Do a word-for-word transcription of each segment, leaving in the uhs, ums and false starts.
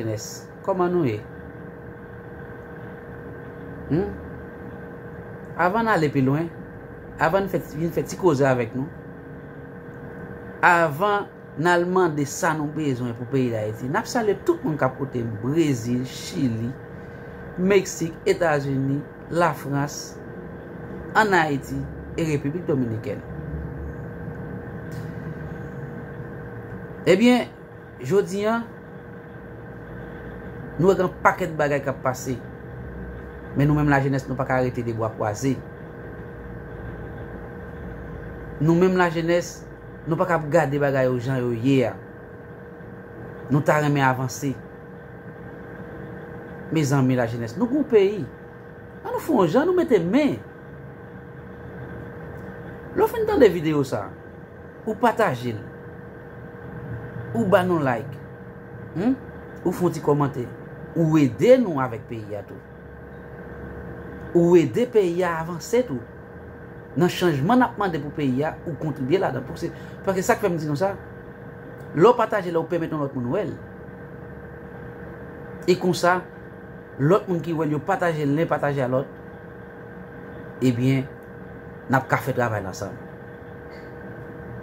Jenès, kòman nou ye? Hmm? Avan n ale pi lwen, avan n fè, vin fè ti koze avèk nou, avan n al mande sa nou bezwen pou peyi Dayiti, n ap salye tout moun k ap koute m, Brezil, Chili, Meksik, Etazini, Lafrans, ann Ayiti e Repiblik Dominikèn. Ebyen, jodi a, nou wè gen pakèt bagay k ap pase. Men nou menm lajenès, nou pa ka rete de bra kwaze. Nou menm lajenès, nou pa ka ap gade bagay yo jan yo ye a. Nou ta renmen avanse. Mezanmi, lajenès, nou gon peyi. An nou fè yon jan, nou mete men. Lè w fin tande videyo sa, ou pataje l, ou ba nou like, hmm? Ou fè yon ti kòmantè, ou ede nou avèk peyi a tou. Ou ede peyi a avanse tou. Nan chanjman n ap mande pou peyi a, ou kontribye ladan. Pou se, paske sa k fè m di nou sa, lè w pataje l, ou pèmèt yon lòt moun wè l. E konsa, lòt moun ki wè l, yo pataje l, len pataje a lòt, ebyen, n ap ka fè travay la ansanm.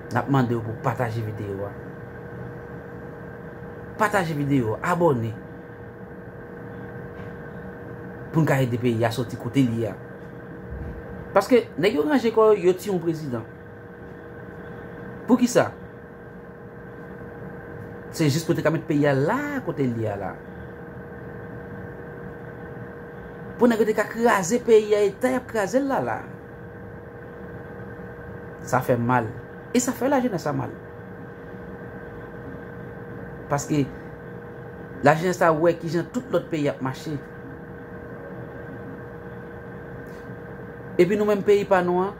N ap mande w pou pataje videyo a. Pataje videyo a, abòne. Pou n ka ede peyi a soti kote l ye a. Paske nèg yo ranje kò yo, yo tiye yon prezidan. Poukisa? Se jis pou te ka met peyi a la kote l ye a la. Pou nèg yo te ka kraze peyi a, eta y ap kraze l la la. Sa fè m mal. E sa fè lajenès la mal. Paske lajenès la wè kijan tout lòt peyi ap mache. Epi nou menm peyi pa nou an,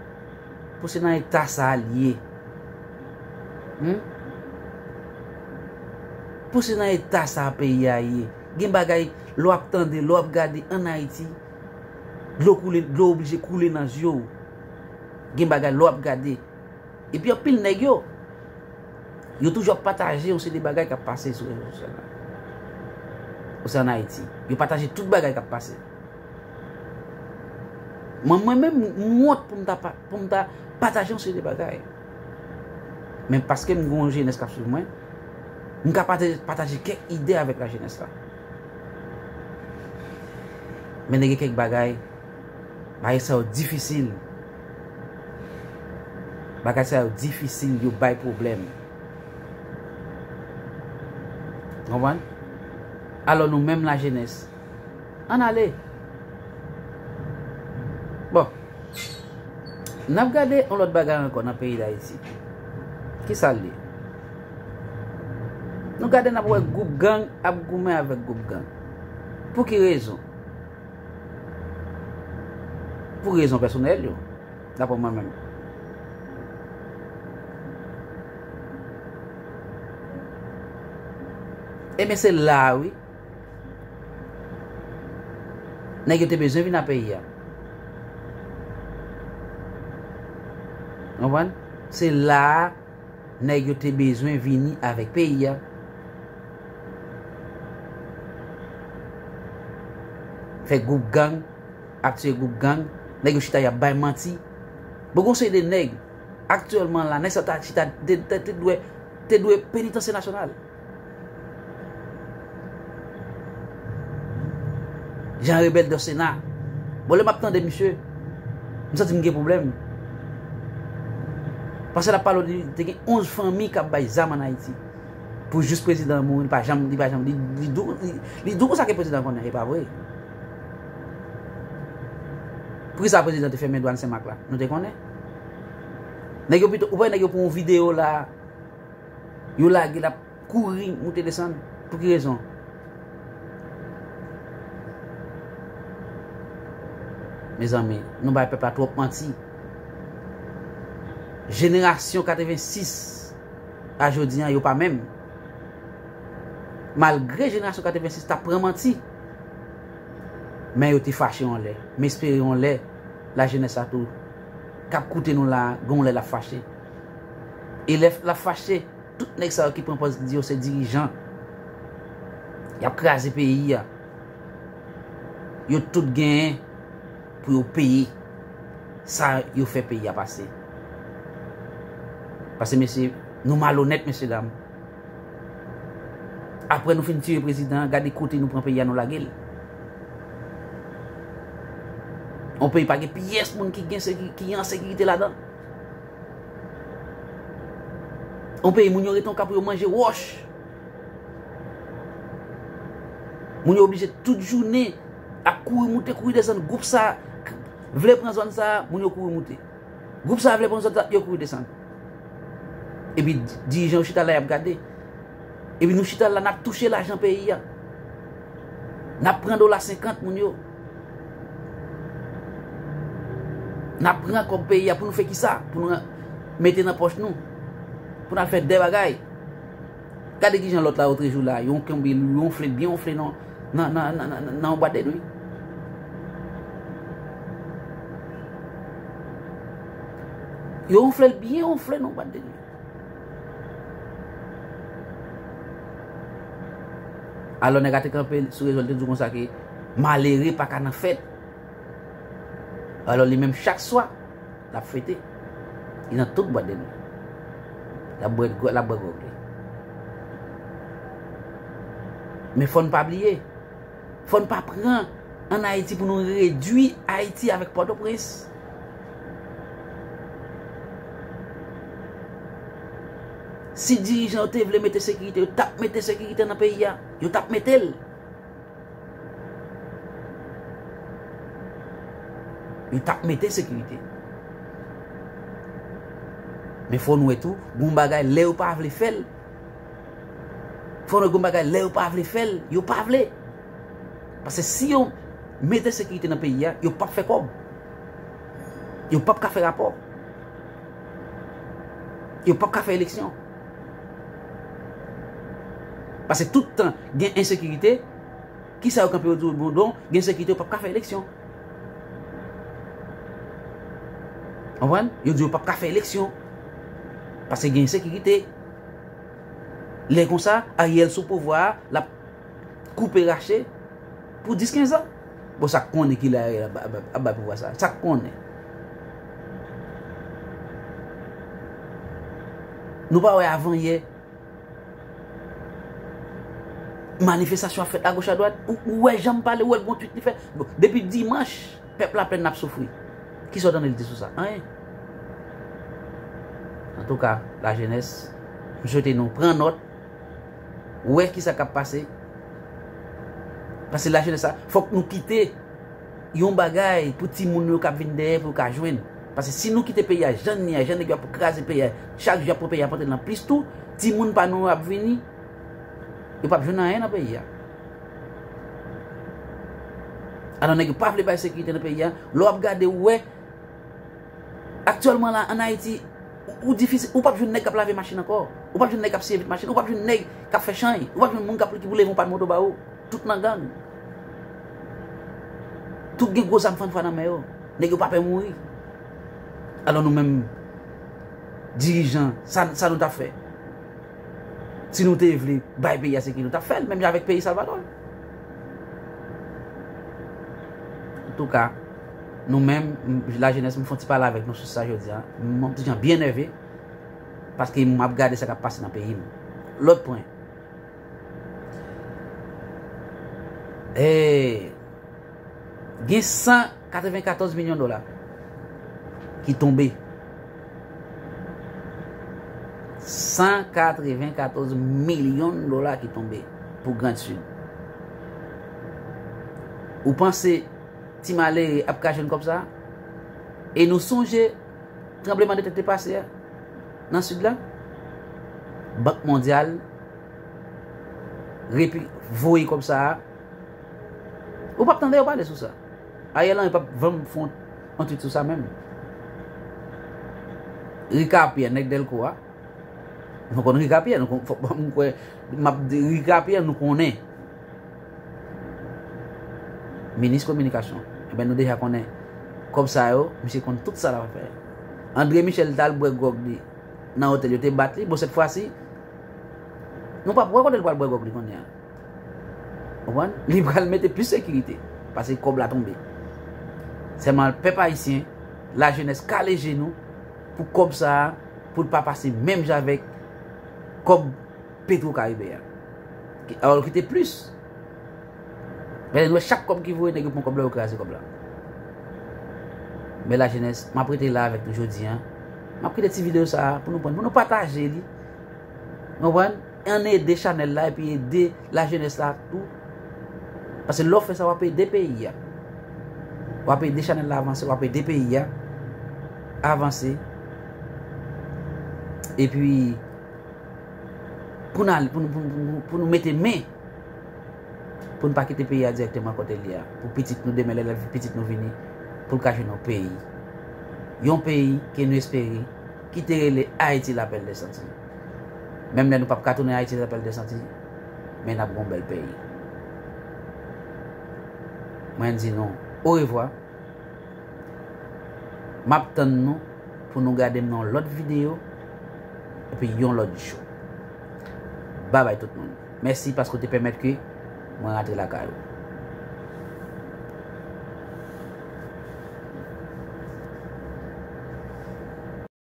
pou se nan eta sa a l ye. Hmm? Pou se nan eta sa a peyi a ye. Gen bagay, lè w ap tande, lè w ap gade ann Ayiti, dlo koule, dlo oblije koule nan zye w. Gen bagay, lè w ap gade. Epi anpil nèg yo, yo toujou ap pataje yon seri de bagay k ap pase sou rezo sosyal la. Osi ann Ayiti. Yo pataje tout bagay k ap pase. Mwen, mwen menm, m wont pou m ta pa, pou m ta pataje yon seri de bagay. Men paske m gen yon jenès k ap swiv mwen, m ka pataje, pataje kèk ide avèk lajenès la. Men gen kèk bagay, bagay sa yo difisil. Bagay sa yo difisil, yo bay pwoblèm. Konprann? Alò nou menm lajenès, ann ale. Bon, n ap gade yon lòt bagay ankò nan peyi Dayiti. Kisa l ye? Nou gade, n ap wè gwoup gang ap goumen avèk gwoup gang. Pou ki rezon? Pou rezon pèsonèl yo, daprè mwen menm. Ebyen, se la a, wi, nèg yo te bezwen vin nan peyi a. Konprann? Se la a nèg yo te bezwen vini avèk peyi a. Fè gwoup gang, ap tiye gwoup gang, nèg yo chita y ap bay manti. Bon, gon seri de nèg aktyèlman la, nèg sa ta chita, te, te, te dwe, te dwe penitansye nasyonal. Jan Rebèl Dòsena. Bon, lè m ap tande misye, m santi m gen pwoblèm. Paske l ap pale w de, te gen onz fanmi k ap bay zam ann Ayiti. Pou jis prezidan an mouri, li pa janm, li pa janm, li, li di w, li, li di w konsa ke prezidan konnen, e pa vre. Poukisa prezidan te fèmen dwàn Senmak la? Nou te konnen. Nèg yo pito, ou pa wè nèg yo pran yon videyo la, yo lage l ap kouri, moute desann. Pou ki rezon? Mezanmi, nou bay pèp la twòp manti. Jenerasyon katrevensis a jodi a, yo pa menm. Malgre jenerasyon katrevensis ta pran manti, men yo te fache yon lè. M espere yon lè, lajenès la tou, k ap koute nou la, gen yon lè l ap fache. E lè l ap fache, tout nèg sa yo ki pran pòz di yo se dirijan, Y ap kraze peyi a. Yo tout genyen pou yo peye sa yo fè peyi a pase. Paske, mesye, nou malonèt, mesye dam. Apre nou fin tiye prezidan an, gade kote nou pran peyi a, nou lage l. Yon peyi pa gen pyès moun ki gen seki-, ki an sekirite ladan. Yon peyi moun yo rete yon ka pou yo manje wòch. Moun yo oblije tout jounen ap kouri moute, kouri desann. Gwoup sa vle pran zòn sa, moun yo kouri moute. Gwoup sa vle pran zòn sa, yo kouri desann. Epi di-, dirijan yo chita la, y ap gade. Epi nou chita la, n ap touche lajan peyi a. N ap pran dola senkant moun yo. N ap pran kòb peyi a pou nou fè kisa? Pou nou mete nan pòch nou. Pou n al fè de bagay. Gade kijan lòt la otrejou la, yon kenbe, yon fle byen yon fle nan, nan, nan, nan, nan, nan yon bwat de nwi. Yo wonfle l byen wonfle nan bwat de nwi. Alò, nèg la te kanpe sou rezo, li te di konsa ke malere pa ka nan fèt. Alò, li menm, chak swa, l ap fete. Li nan tout bwat de nwi. L ap bwè, l ap bwè gwòg li. Men fò n pa bliye, fò n pa pran ann Ayiti pou nou redui Ayiti avèk Pòtoprens. Si dirijan yo te vle mete sekirite, yo t ap mete sekirite nan peyi a. Yo t ap mete l. Yo t ap mete sekirite. Men fò n wè tou, gon bagay lè yo pa vle fè l. Fò n wè gon bagay lè yo pa vle fè l, yo pa vle. Paske si yo mete sekirite nan peyi a, yo p ap fè kòb. Yo p ap ka fè rapò. Yo p ap ka fè eleksyon. Paske tout tan gen ensekirite, kisa yo kanpe yo di w, bon, donk, gen ensekirite, yo p ap ka fè eleksyon. Konprann? Yo di yo p ap ka fè eleksyon. Paske gen ensekirite. Lè konsa, Ariel sou pouvwa a, l ap koupe rache pou dis kenz an. Bon, sa k konnen kilè Ariel ap, ap, ap bay pouvwa sa? Sa k konnen? Nou pa wè avan yè, manifestasyon ap fèt agoch adwat. Ou, ou wè jan m pale, ou wè l gon twit li fè. Bon, depi dimanch, pèp Laplèn ap soufri. Kisa w tande l di sou sa? Anyen. Antouka, lajenès, m swete nou pran nòt, wè kisa k ap pase. Paske lajenès la, fòk nou kite yon bagay pou timoun yo k ap vin dèyè pou yo ka jwenn. Paske si nou kite peyi a jan l ye a, jan nèg yo ap kraze peyi a, chak jou y ap pran peyi a, pote l nan plis tou, timoun pa nou yo ap vini, yo p ap jwenn anyen nan peyi a. Alò, nèg yo pa vle bay sekirite nan peyi a. Lè w ap gade, ou wè, aktyèlman la, ann Ayiti, ou, ou difisil, ou p ap jwenn nèg k ap lave machin ankò. Ou p ap jwenn nèg k ap siye vit machin. Ou p ap jwenn nèg k ap fè chanj. Ou p ap jwenn moun k ap, ki pou leve yon pàn moto ba ou. Tout nan gang. Tout gen gwo zam fannfwa nan men yo. Nèg yo pa pè mouri. Alò nou menm, dirijan, sa, sa nou t ap fè? Si nou te vle bay peyi a sekirite, nou t ap fè l, menm jan avèk peyi Salvador. Antouka, nou menm, m, lajenès, m fè yon ti pale avèk nou sou sa jodi a. M, m ti jan byen nève, paske m ap gade sa k ap pase nan peyi m. Lòt pwen. Eh, gen san katrevenkatòz milyon dola ki tonbe. San katrevenkatòz milyon dola ki tonbe pou Grand Sud. Ou panse ti malere ap ka jwenn kòb sa a? E nou sonje tranblemanntè te pase a nan Sid la? Bank Mondyal repi-, voye kòb sa a. Ou p ap tande yo pale sou sa. Ariel Henry p ap janm fè yon, yon twit sou sa menm. Rika Pierre, nèg Dèlko a. Nou konn Rika Pierre, nou konn, fò, m kwè, m ap di Rika Pierre, nou konnen. Minis kominikasyon. Ebyen, nou deja konnen kòb sa yo, misye konn tout sa l ap fè. André Michel t al bwè gwòg li nan otèl, yo te bat li. Bon, sèt fwa si, nou p ap wè kote l pral bwè gwòg li kounye a. Konprann? Li pral mete plis sekirite. Paske kòb la tonbe. Sèlman pèp ayisyen, lajenès kale je nou pou kòb sa a, pou l pa pase menm jan avèk kòb Petro Karibe a. Ki, alò ki te plis. Men nou wè chak kòb ki voye, nèg yo pran kòb la, yo kraze kòb la. Men lajenès, m ap rete la avèk nou jodi a. M ap kite ti videyo sa a pou nou pran, pou nou pataje li. Konprann? Ann ede chanèl la epi ede lajenès la tou. Paske lè w fè sa, w ap ede peyi a. W ap ede chanèl la avanse, w ap ede peyi a avanse. Epi, pou n al, pou nou, pou, pou, pou nou mete men, pou n pa kite peyi a dirèkteman kote l ye a. Pou pitit nou demen, lè, lè pitit nou vini, pou l ka jwenn yon peyi. Yon peyi ke nou espere, ki te rele Ayiti Lapèl de Santi. Menm lè nou p ap ka tounen Ayiti Lapèl de Santi, men n ap gon bèl peyi. Mwen di nou orevwa. M ap tann nou pou nou gade m nan yon lòt videyo epi yon lòt jou. Babay tout moun. Mèsi paske w te pèmèt ke mwen rantre lakay ou.